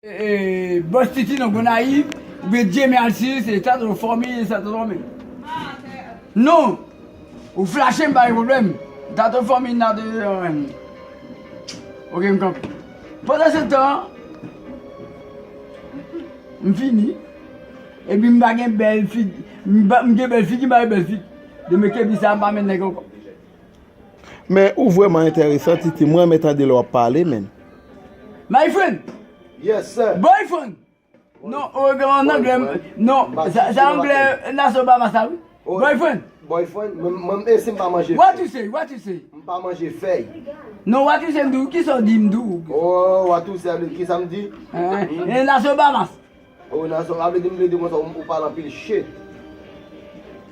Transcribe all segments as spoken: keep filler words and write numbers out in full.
E, Bòs Titi nan Gonayiv, oubyen Djemè Alsis, e Tato Fòmi, e Tato Fòmi. Non! Ou flache m, pa gen pwoblèm. Tato Fòmi, Tato, e, ok, m kanpe. Pandan se tan, m fini. Epi m pa gen bèl figi, m pa, m gen bèl figi, m pa gen bèl figi. Demen kebi sa, m pa menm nèg ankò. Men ou vrèman enteresan, Titi. Mwen renmen tande lè w ap pale, menn. My friend! Yes, sir. Boyfriend! Non, o, an anglè, non, sa anglè Naso Bahamas la, wi. Boyfriend! Boyfriend, mwen, e si m pa manje fèy. What you say? What you say? M pa manje fèy. Non, what you say, m di w, kisa w di m di w? Oh, what you say, kisa m di? E Naso Bahamas. Oh, Naso, sa vle di m vle di konsa, ou pale anpil shit.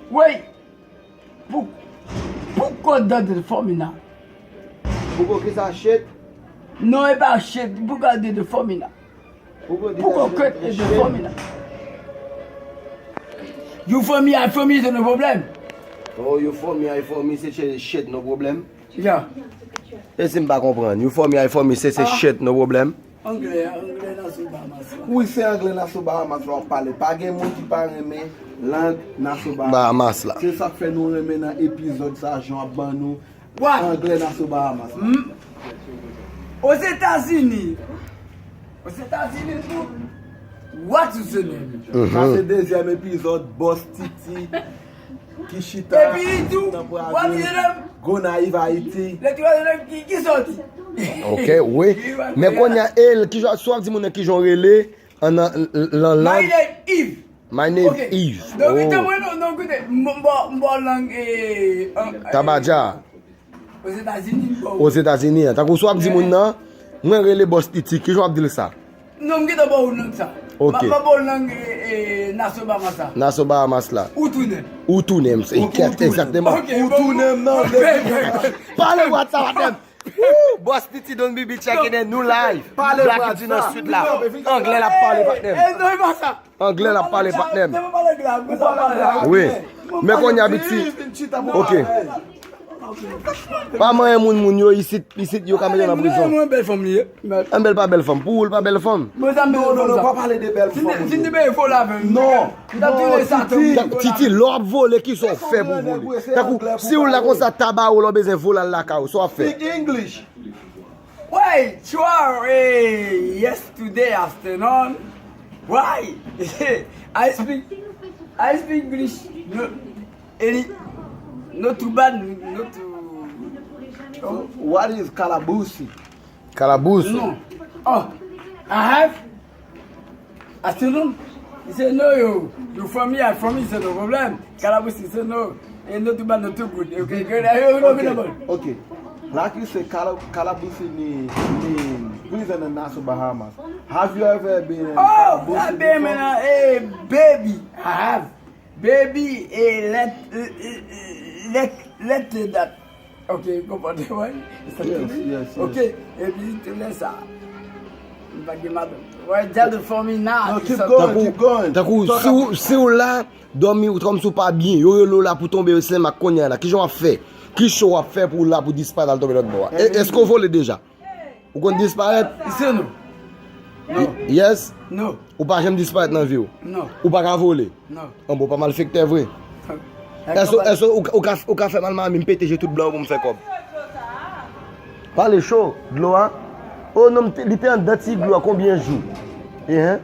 Wait! Pou, pou kòd dante fòmina. Pou kòd kisa shit? Non, e pa shit. Pou kòd dante fòmina. Pou kòd dante fòmina. You for me, I for me, se no problem. Oh, you for me, I for me, se shit, no problem. Yeah. E si m pa konprann? You for me, I for me, se se shit, no problem. Anglè, anglè Naso Bahamas la. Wi, se anglè Naso Bahamas la w ap pale. Pa gen moun ki pa renmen lang Naso Bahamas. Bahamas la. Se sa k fè nou renmen nan epizòd sa, jan w ap ban nou anglè Naso Bahamas la. Ozetazini. Ozetazini tou. What is the name? Sa se dezyèm epizòd Bòs Titi. Ki chita nan Pwavil, Gonayiv, Ayiti. Ki sòti? Ok, wi. Men kounye a, e, kijan, si w ap di moun nan kijan w rele, an, an, lan lang. My name Eve. My name Eve. Oh. Tabadja. Ozetazini an. Tankou si w ap di moun nan, mwen rele Bòs Titi, kijan w ap di l sa? Non, m gentan ba w lang sa. Ok. M ap ba w lang Naso Bahamas la. Naso Bahamas la. Ou tounen. Ou tounen, egzakteman. Ou tounen m nan. Pale WhatsApp, patnè m. Bòs Titi Don Bibi checking in, nou live. Black Beauty nan swit la. Anglè l ap pale, patnè m. Anglè l ap pale, patnè m. Wi. Men kounye a, Biti. Ok. Pa manyen moun, moun yo isit, isit yo ka mete nan prizon. Mwen bèl fanm li ye. An bèl pa bèl fanm. Pou ou, l pa bèl fanm. Mwen sa m bezwen fanm sa. Non, non, non, pa pale de bèl fanm. Si m te, si m te peye vòlè avè m. Non. M t ap tire sa tou. Titi, lè w ap vole, kisa w fè pou vole? Tankou, si w la konsa, ta ba ou, lè w bezwen vole al lakay ou, sa w ap fè? Speak English. Why, Chua, eh, yesterday afternoon, why? I speak, I speak English. No, any, not too bad, not too. What is kalabusi? Kalabusi. No. Oh, I have. Afternoon? He said, no, yo, you from here, I from here, he said, no problem. Kalabusi, he said, no, eh, not too bad, not too good. Okay, good. I don't know. Okay. Like you say, Kala- Kalabusi ni, ni prison in Nassau, Bahamas. Have you ever been in Oh, Kalabusi I've been before? in a, eh, baby. I have. Baby, eh, let, let, let that. Ok, konprann, wè. Yes, yes, yes. Ok, epi tou lè sa, m pa gen madanm. Wè, djad fò mi na. No, keep going, keep going. Tankou, si w, si w la, dòmi, ou kòmsi w pa byen, yo rele w la pou tonbe slenmak kounye a la. Kijan w ap fè? Ki cho w ap fè pou w la pou disparèt al tonbe lòt bò a? E, èske w vole deja? Ou konn disparèt? Isi nou. Non. Yes? Non. Ou pa janm disparèt nan vi w? Non. Ou pa ka vole? Non. An bon, pa malfektè vre. Èske, èske ou, ou ka, ou ka fè mal mami m pete je tout blan yo pou m fè kòb? Pale cho, dlo a. O non, m te- li te anndan ti iglo a konbyen jou? Ehe.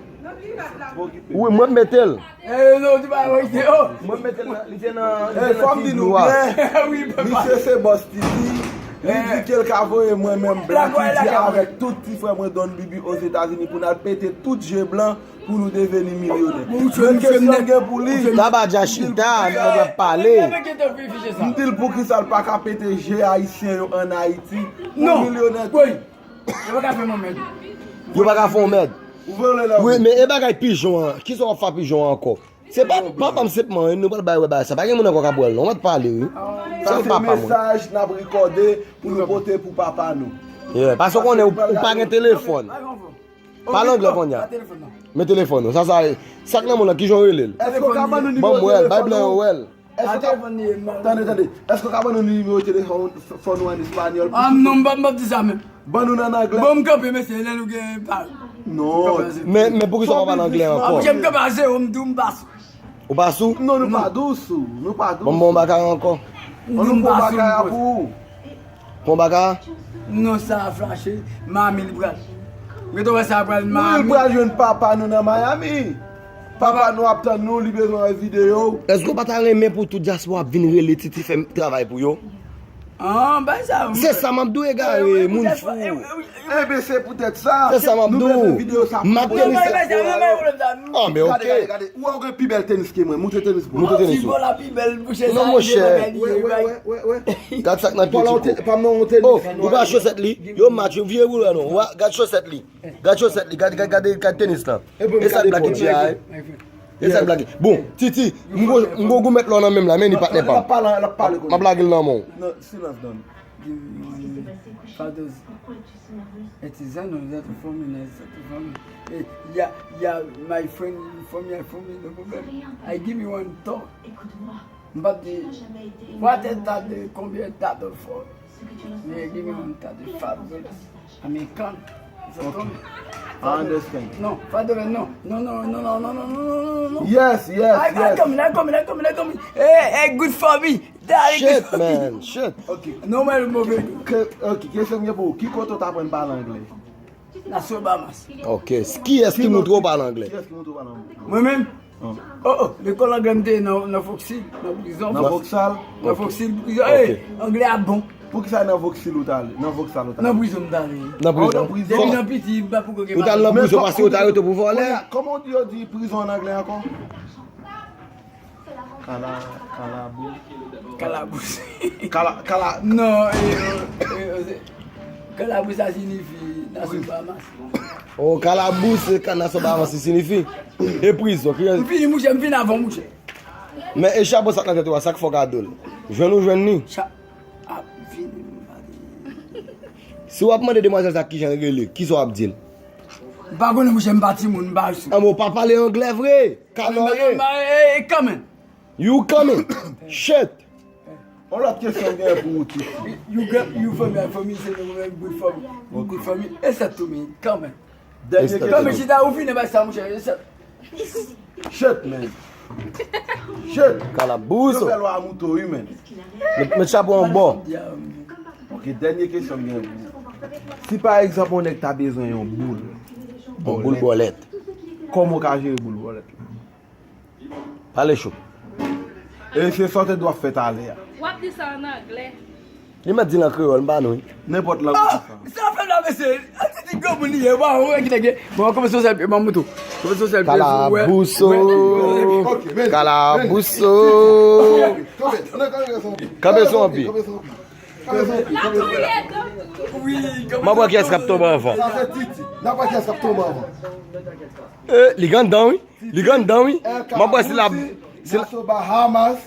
Wi, mwen m mete l. Eh, non, ou di pa verite, oh. Mwen mete l nan, li te nan, li te nan ti iglo a. Wi, papa. Misye se bòs Titi. Li di ke l ka voye mwen menm Black Titi avèk tout ti frè mwen Don Bibi Ozetazini pou n al pete tout je blan pou nou deveni milyonè. Men kesyon m gen pou li. Tabadja chita, nèg ap pale. M di l poukisa l pa ka pete je ayisyen yo ann Ayiti pou milyonè tou. Yo pa ka fè m anmèd. Yo pa ka fè w mèd. Wi, men e bagay pijon an. Kisa w ap fè pijon an ankò? Se pa papa m senpman, wi, nou pral bay wè bagay sa. Pa gen moun ankò k ap wè l, non. Mwen t pale, wi. Sa se papa mwen. Mesaj n ap rekòde pou nou pote pou papa nou. Yeah, paske w konnen ou, ou pa gen telefòn. Pale anglè kounye a. Men telefòn ou. Sa, sa, sa k nan men w lan, kijan w rele l? Èske w ka ban nou nimewo telefòn ou? Ban m wè l, bay blan yo wè l. Èske w ka, tande, tande. Èske w ka ban nou nimewo telefòn, fòn ou an espanyòl? Ah, non, m p ap, m p ap di sa menm. Ban nou nan anglè. Bon, m kanpe, mesye, lè nou gen pa. Non. Men, men poukisa w pa pale anglè ankò? Ap janm kanpe a zewo, m di w m pa sou. Ou pa sou? Non, nou pa dous ou. Nou pa dous. Bon, bon, baka ankò. Bon, nou pran baka pou ou. Pran baka? Non, sa a flache. Mami li pral. Mwen tou wè sa pral. Mami. Wi, li pral jwenn papa nou nan Miami. Papa nou ap tann nou, li bezwen wè videyo. Èske w pa ta renmen pou tout dyaspora ap vin rele Titi fè travay pou yo? Ah, bay sa. Se sa m ap di w, egare, moun fou. Enben, se poutèt sa. Se sa m ap di w. M ap tenis. Ah, men ok. Gade, gade, gade. Ou wè ou gen pi bèl tenis ke mwen. Montre tenis pou mwen. Montre tenis ou. Non, monchè. Gad sa k nan pye Titi. Oh, ou pa chosèt li. Yo match, yo vire boulè non. Gad chosèt li. Gad chosèt li. Gad, gad, gad, gad tenis lan. E sa k blak ki di a. E sa k blak. Bon, Titi, m go, m go goumen lò nan men m la, men li patnè pa m. M ap lage l nan men w. Silans, Don. Give me one. Father's. It is another for me, it's for me. Eh, yeah, yeah, my friend, for me, for me, no problem. I give you one talk. M p ap di, what is that, eh, combien that for? Yeah, give me one that, eh, five dollars. American. It's a coming. I understand. No, five dollars, no. No, no, no, no, no, no, no, no, no, no. Yes, yes, I, I yes. Coming, I coming, I coming, I coming. Hey, hey, good for me. Shit, man, shit. Ok. Non, mwen move. Ke, ok, kesyon m gen pou ou. Ki kote w t aprann pale anglè? Nassau, Bahamas. Ok. Kiyès ki montre w pale anglè? Kiyès ki montre w pale anglè? Mwen menm? Oh, oh, lekòl anglè m te ye nan, nan Foxy, nan prizon. Nan Vauxhall? Nan Foxy, prizon. Ok. Hey, anglè a bon. Poukisa nan Vauxhall ou t ale? Nan Vauxhall ou t ale? Nan prizon m t ale. Nan prizon? Depi nan piti, m pa poko gen. Ou t al nan prizon paske yo t arete w pou vòlè? Kòman yo di prizon an anglè ankò? Kala, kalabou. Kalabous. Kala, kala. Non, e, e, e, kalabous sa siyifi Nassau, Bahamas. Oh, kalabous, se ka Nassau, Bahamas, li siyifi. E prizon, ki... M fini, mouche, m fini avan, mouche. Men e chapo sa k nan tèt ou a, sa k fè w gade l. Jwenn ou jwenn li? Cha-, a, vini, m pa di. Si w ap mande demwazèl sa kijan l rele, kisa w ap di l? M pa konnen, mouche, m pa timoun, m pa sou. Anben, w pa pale anglè vre? Kanarye. E, e, kanmenm. You coming? Shit. On lòt kesyon m gen pou ou, Titi. You get, you for me, for me, se nou menm good for me. Good for me. E sa tou men, kanmenm. Dènye kesyon. Kanmenm, chita ou fini bay sa, mouche. E sa. Shit, man. Shit. Kalabous. Yo fè lwa mouto, wi, man. Met, met chapo an bò. Ok, dènye kesyon m gen pou ou. Si pa egzanp, yon nèg ta bezwen yon boul. Yon boul bòlèt. Kòman w ka jere boul bòlèt la? Pale cho. E se sa w te dwe ap fè talè a. W ap di sa an anglè. Li mèt di l an kreyòl, m pa nou. Nenpòt lang ou di sa. Sa fè la, mesye. An ti ti granmoun li ye, w pa wè ki nèg ye. Bon, kòmanse yon sèl pye, ban m moutou. Kòmanse yon sèl pye, sou wè. Kalabouso. Kalabouso. Kanpe sou yon pye. M ap wè kiyès k ap tonbe anvan. Sa se Titi. N ap wè kiyès k ap tonbe anvan. Eh, li gen anndan, wi. Li gen anndan, wi. M ap wè si l ap, si l ap. Nassau, Bahamas.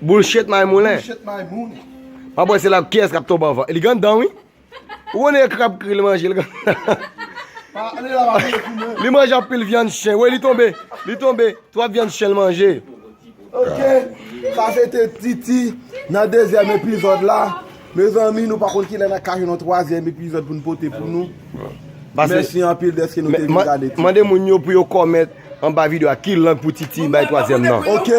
Bullshit, my moulin. Bullshit, my moulin. M ap wè si l ap, kiyès k ap tonbe anvan. Li gen anndan, wi. Ou konnen krab kri l manje, li gen anndan. Li manje anpil vyann chen. Wi, li tonbe. Li tonbe. Twòp vyann chen l manje. Ok, sa se te Titi nan dezyèm epizòd la. Mezanmi, nou pa konn kilè n ap ka jwenn yon twazyèm epizòd pou n pote pou nou. Mèsi anpil dèske nou te vin gade Titi. Mande moun yo pou yo kòmant anba videyo a ki lang pou Titi bay twazyèm nan. Ok,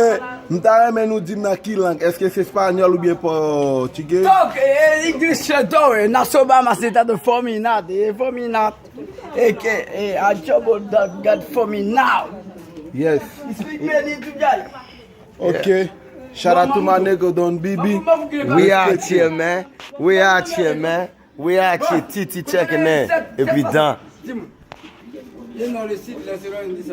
m ta renmen nou di m nan ki lang. Èske se espanyòl oubyen pòtigè? Talk, eh, English, eh, talk, eh, Nassau, Bahamas, se ta de for me not, eh, for me not. Eh, ke, eh, I trouble that God for me now. Yes. Speak many to God. Ok. Shout out to my nigga Don B B. We out here, man. We out here, man. We out here, Titi checking in. Epi dan. You know the city, let's run this.